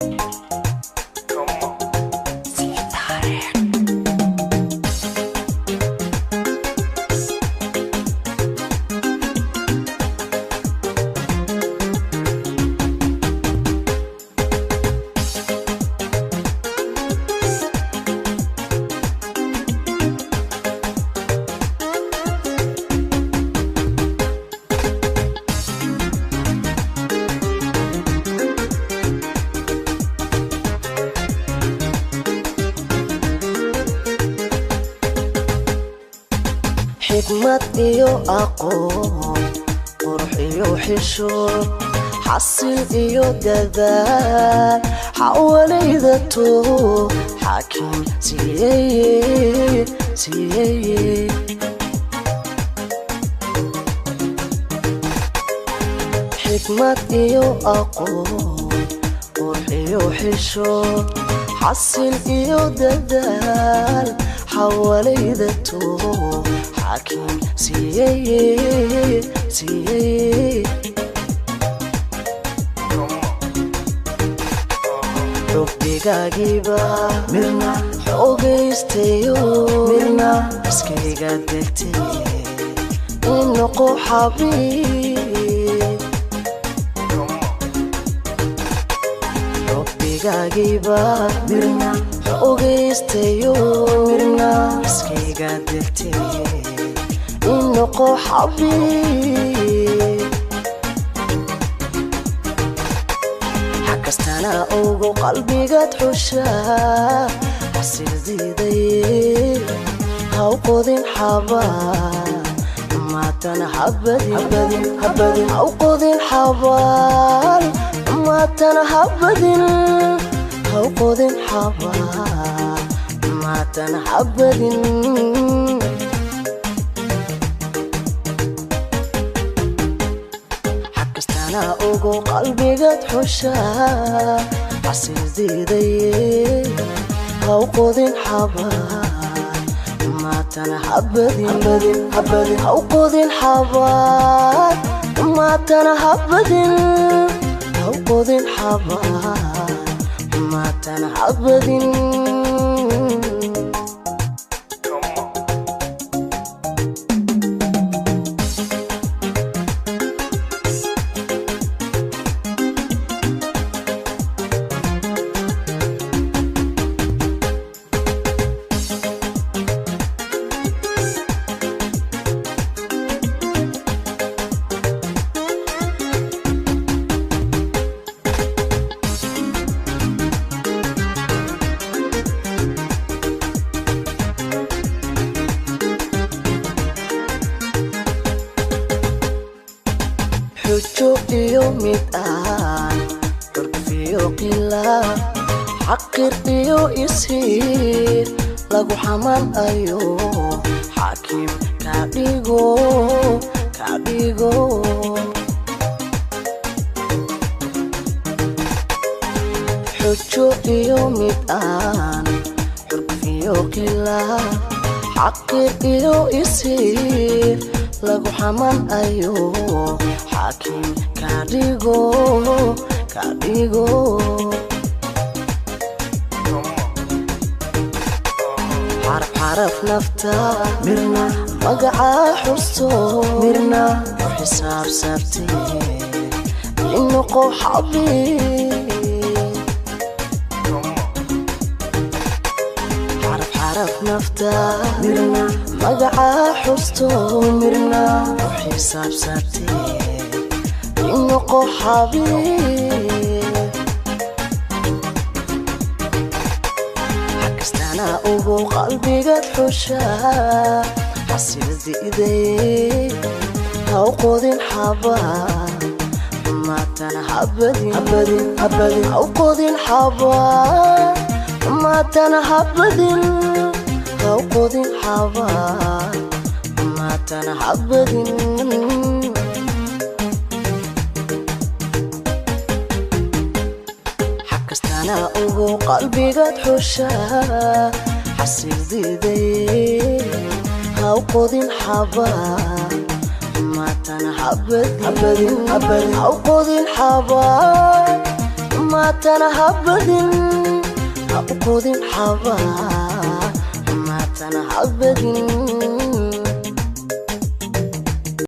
Come on. Xikmad iyo aqoon, qurux iyo xishood, xasil iyo dadaal, xawalaydato xaakim siiyeye siiyeye. Xikmad iyo aqoon, qurux iyo xishood, xasil iyo dadaal, xawalaydato xaakim siiyeye siiyeye. Come on. Xubdigaagiiba mirna xoogaystayo, mirna iskayga degtay in noqo xabiib. Come on. Xubdigaagiiba mirna xoogaystayo, mirna iskayga degtay in noqo xabiib. Xakastana ugu qalbigaad xushaa, xasil diiday haw qodin xabaal, maatan habadin habadin, haw qodin xabaal, maatan habadin, haw qodin xabaal, maatan habadin. Xakastana ugu qalbigaad xushaa, xasil diiday haw qodin xabaal, maatan habadin habadin habadin, haw qodin xabaal, maatan habadin, haw qodin xabaal, maatan habadin. Come on. Xujo iyo mid aan curfiyo qilaaf, xaqir iyo ishiir lagu xamanayo, xaakim ka dhigo ka dhigo. Xujo iyo mid aan curfiyo qilaaf, xaqir iyo ishiir lagu xamanayo, xaakim ka dhigo ka dhigo. Come on. Xaraf xaraf nafta mirna magacaa xusto, mirna ku xisaabsabtay in noqo xabiib. Come on. Xaraf xaraf nafta mirna magacaa xusto, mirna ku xisaabsabtay in noqo xabiib. Xakastana ugu qalbigaad xushaa, xasil diiday haw qodin xabaal, maatan habadin habadin habadin, haw qodin xabaal, maatan habadin, haw qodin xabaal, maatan habadin. Xakastana ugu qalbigaad xushaa, xasil diiday haw qodin xabaal, maatan habadin habadin habadin, haw qodin xabaal. Xumaatana habadin, ha u qodin xabaal. Xumaatana habadin.